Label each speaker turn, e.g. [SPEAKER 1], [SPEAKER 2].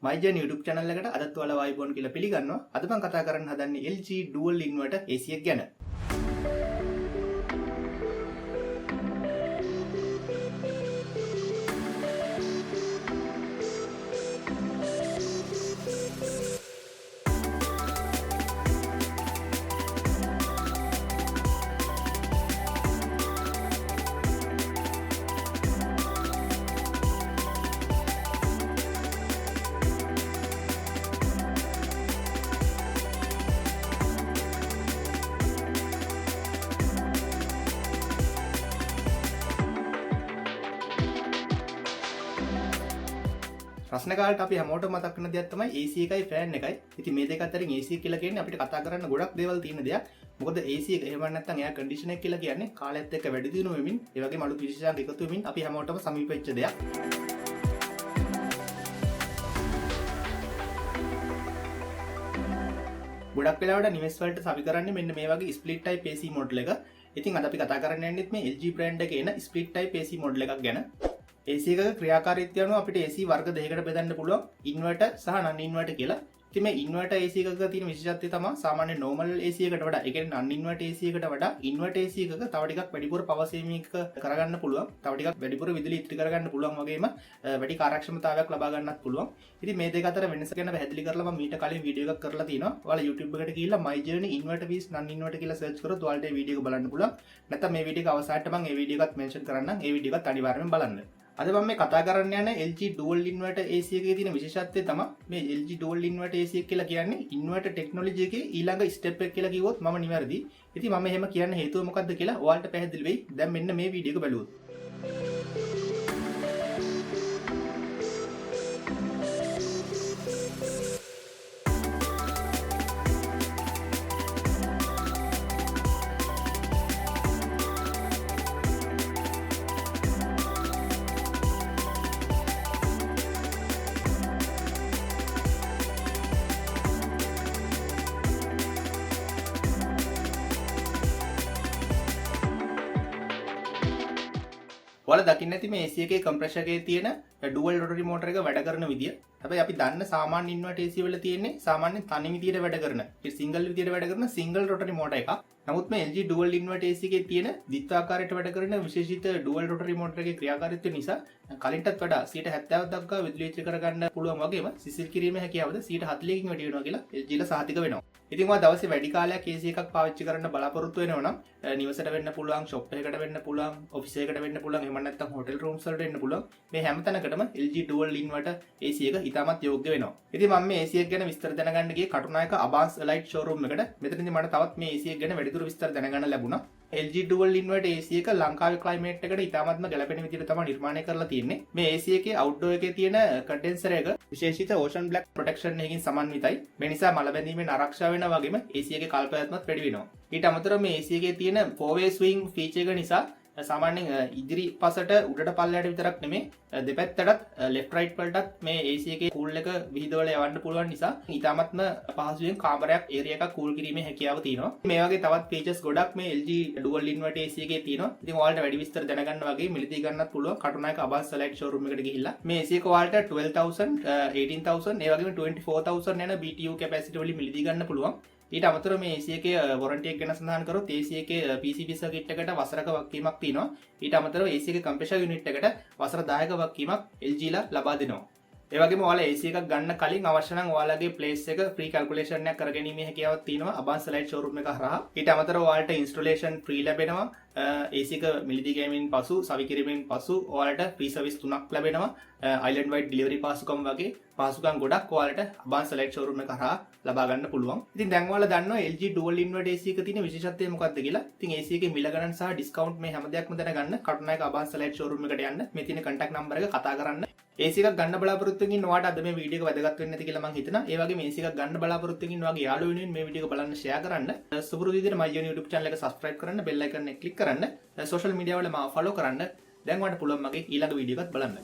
[SPEAKER 1] මයිජන් YouTube channel එකට අදත් ඔයාලා ආයුබෝවන් කියලා පිළිගන්නවා. අද මම කතා කරන්න හදන්නේ LG Dual Inverter AC එක ගැන. රස්න කාලේට අපි හැමෝටම මතක් වෙන දෙයක් තමයි AC එකයි ෆෑන් එකයි. ඉතින් මේ දෙක අතරින් AC කියලා කියන්නේ අපිට කතා කරන්න ගොඩක් දේවල් තියෙන දෙයක්. මොකද AC එක එහෙම නැත්නම් එයා කන්ඩිෂන් එක කියලා කියන්නේ කාලයත් එක්ක වැඩි දියුණු වෙමින්, ඒ වගේම අලුත් විශේෂාංග එකතු වෙමින් අපි හැමෝටම සමීප වෙච්ච දෙයක්. ගොඩක් වෙලාවට නිවෙස් වලට සවි කරන්නේ මෙන්න මේ වගේ ස්ප්ලිට් ටයිප් AC model එක. ඉතින් අද අපි කතා කරන්න යන්නෙත් මේ LG brand එකේ එන ස්ප්ලිට් ටයිප් AC model එකක් ගැන. AC එකක ක්‍රියාකාරීත්වය අනුව අපිට AC වර්ග දෙකකට බෙදන්න පුළුවන්, ඉන්වර්ටර් සහ නන් ඉන්වර්ටර් කියලා. ඉතින් මේ ඉන්වර්ටර් AC එකක තියෙන විශේෂත්වය තමයි සාමාන්‍ය නෝමල් AC එකට වඩා, ඒ කියන්නේ නන් ඉන්වර්ටර් AC එකට වඩා ඉන්වර්ටර් AC එකක තව ටිකක් වැඩිපුර පවර් සේවිං එක කරගන්න පුළුවන්. තව ටිකක් වැඩිපුර විදුලිය ඉතිරි කරගන්න පුළුවන් වගේම වැඩි කාර්යක්ෂමතාවයක් ලබා ගන්නත් පුළුවන්. ඉතින් මේ දෙක අතර වෙනස ගැන පැහැදිලි කරලා මම මීට කලින් වීඩියෝ එකක් කරලා තියෙනවා. ඔයාලා YouTube එකට ගිහිල්ලා My Journey Inverter vs Non Inverter කියලා සර්ච් කරොත් ඔයාලට මේ වීඩියෝ එක බලන්න පුළුවන්. නැත්නම් මේ වීඩියෝ එක අවසානයේ මම මේ වීඩියෝ එකත් මෙන්ෂන් කරන්නම්. ඒ වීඩියෝ එකත් අනිවාර්යයෙන් බලන්න. අද මම මේ කතා කරන්න යන LG Dual Inverter AC එකේ තියෙන විශේෂත්වය තමයි මේ LG Dual Inverter AC එක කියලා කියන්නේ ඉන්වර්ටර් ටෙක්නොලොජි එකේ ඊළඟ ස්ටෙප් එක කියලා කිව්වොත් මම නිවැරදි. ඉතින් මම එහෙම කියන්න හේතුව මොකද්ද කියලා ඔයාලට පැහැදිලි වෙයි. දැන් මෙන්න මේ වීඩියෝ එක බලුවොත්. ඔයාලා දකින්න ඇති මේ AC එකේ කම්ප්‍රෙසර් එකේ තියෙන ඩුවල් රොටරි මෝටර් එක වැඩ කරන විදිය. හැබැයි අපි දන්න සාමාන්‍ය ඉන්වර්ටර් AC වල තියෙන්නේ සාමාන්‍ය තනි විදියට වැඩ කරන, ඒ සිංගල් විදියට වැඩ කරන සිංගල් රොටරි මෝටර් එකක්. නමුත් මේ LG dual inverter AC එකේ තියෙන ද්විත්වාකාරයට වැඩ කරන විශේෂිත ඩුවල් රොටරි මෝටර් එකේ ක්‍රියාකාරීත්වය නිසා කලින්ටත් වඩා 70% දක්වා විදුලිය ඉතිරි කරගන්න පුළුවන් වගේම සිසිල් කිරීමේ හැකියාවද 40%කින් වැඩි වෙනවා කියලා LG ලා සහතික වෙනවා. ඉතින් ඔයා දවසේ වැඩි කාලයක් AC එකක් පාවිච්චි කරන්න බලාපොරොත්තු වෙනවා නම් නිවසට වෙන්න පුළුවන්, ෂොප් එකකට වෙන්න පුළුවන්, ඔෆිස් එකකට වෙන්න පුළුවන්, එහෙම නැත්නම් හෝටල් රූම්ස් වලට වෙන්න පුළුවන්. මේ හැම තැනකටම LG Dual Inverter AC එක ඉතාමත් යෝග්‍ය වෙනවා. ඉතින් මම මේ AC එක ගැන විස්තර දැනගන්න ගියේ කටුනායක අබාන්ස් එලයිට් ෂෝරූම් එකට. මෙතනදී මට තවත් මේ AC එක ගැන වැඩිදුර විස්තර දැනගන්න ලැබුණා. LG Dual Inverter AC එක ලංකාවේ ක්ලයිමේට් එකට ඉතාමත්ම ගැලපෙන විදිහට තමයි නිර්මාණය කරලා තියෙන්නේ. මේ AC එකේ අවුට්ඩෝර් එකේ තියෙන කන්ඩෙන්සර් එක විශේෂිත ඕෂන් බ්ලැක් ප්‍රොටෙක්ෂන් එකකින් සමන්විතයි. මේ නිසා මල බැඳීමෙන් ආරක්ෂා වෙනා වගේම AC එකේ කාලපැවැත්මත් වැඩි වෙනවා. ඊට අමතරව මේ AC එකේ තියෙන 4 way swing feature එක නිසා සාමාන්‍යයෙන් ඉදිරි පසට උඩට පල්ලයට විතරක් නෙමේ, දෙපැත්තටත් ලෙෆ්ට් රයිට් වලටත් මේ AC එකේ කූල් එක විහිදවලා යවන්න පුළුවන් නිසා ඉතාමත්ම පහසුවෙන් කාමරයක් ඒරියා එකක් කූල් කිරීමේ හැකියාව තියෙනවා. මේ වගේ තවත් ෆීචර්ස් ගොඩක් මේ LG Dual Inverter AC එකේ තියෙනවා. ඉතින් ඔයාලට වැඩි විස්තර දැනගන්න වගේ මිලදී ගන්නත් පුළුවන් කටුනායක අබාන්ස් එලයිට් ෂෝරූම් එකට ගිහිල්ලා. මේ AC එක ඔයාලට 12,000, 18,000, ඒ වගේම 24,000 යන BTU capacity වලින් මිලදී ගන්න පුළුවන්. ඊට අමතරව මේ AC එකේ වොරන්ටි එක ගැන සඳහන් කරොත් AC එකේ PCB circuit එකට වසරක වගකීමක් තියෙනවා. ඊට අමතරව AC එකේ කම්ප්‍රෙසර් යුනිට් එකට වසර 10ක වගකීමක් LG ලා ලබා දෙනවා. ඒ වගේම ඔයාලා AC එකක් ගන්න කලින් අවශ්‍ය නම් ඔයාලගේ ප්ලේස් එක ෆ්‍රී කැල්කියුලේෂන් එකක් කරගැනීමේ හැකියාවක් තියෙනවා අබාන්ස් එලයිට් ෂෝරූම් එක හරහා. ඊට අමතරව ඔයාලට ඉන්ස්ටොලේෂන් ෆ්‍රී ලැබෙනවා. AC එක මිලදී ගැනීමෙන් පසු, සවි කිරීමෙන් පසු ඔයාලට ෆ්‍රී සර්විස් තුනක් ලැබෙනවා. අයිලන්ඩ් වයිඩ් ඩෙලිවරි පහසුකම් වගේ පහසුකම් ගොඩක් ඔයාලට අබාන්ස් එලයිට් ෂෝරූම් එක හරහා ලබා ගන්න පුළුවන්. ඉතින් දැන් ඔයාලා දන්නවා LG Dual Inverter AC එක තියෙන විශේෂත්වය මොකක්ද කියලා. ඉතින් AC එකේ මිල ගණන් සහ ඩිස්කවුන්ට් මේ හැම දෙයක්ම දැනගන්න කටුනායක අබාන්ස් එලයිට් ෂෝරූම් එකට යන්න. මේ තියෙන කන්ටැක්ට් නම්බර් එක කතා කරන්න. AC එකක් ගන්න බලාපොරොත්තු වෙමින් ඔයාට අද මේ වීඩියෝ එක වැදගත් වෙන්නේ නැති කියලා මං හිතනවා. ඒ වගේම AC එකක් ගන්න බලාපොරොත්තු වෙමින් ඔයාගේ යාළුවෝ වෙනුවෙන් මේ වීඩියෝ එක බලන්න ෂෙයා කරන්න. සුපුරුදු විදිහට my YouTube channel එක subscribe කරන්න, bell icon එක click කරන්න. Social media වල මාව follow කරන්න. දැන් ඔයාලට පුළුවන් මගේ ඊළඟ වීඩියෝ එකත් බලන්න.